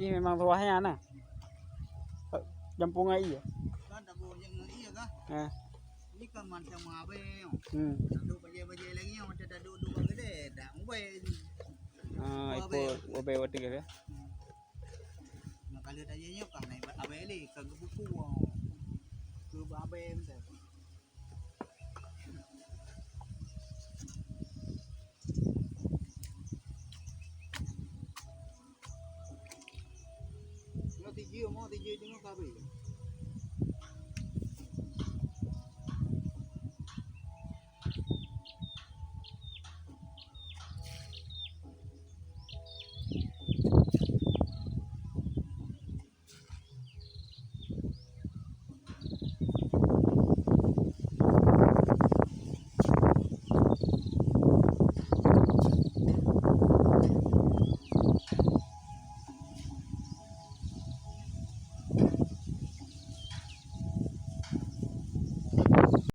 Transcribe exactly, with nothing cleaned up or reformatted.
Ini memang ruahnya nah. Jampung ai. Kan tak boleh ngai iya kah? Ha. Ini kan macam abang. Hmm. Duduk bajai-bajai lagi yang macam tak duduk duduk kat kedai. Tak mobile. Ah, ipo wabai watèe ya. Nak kalau tak janyok kah naik abang ni ke buku. Ke abang macam. Mau tiga, mau tiga jenguk kah abang?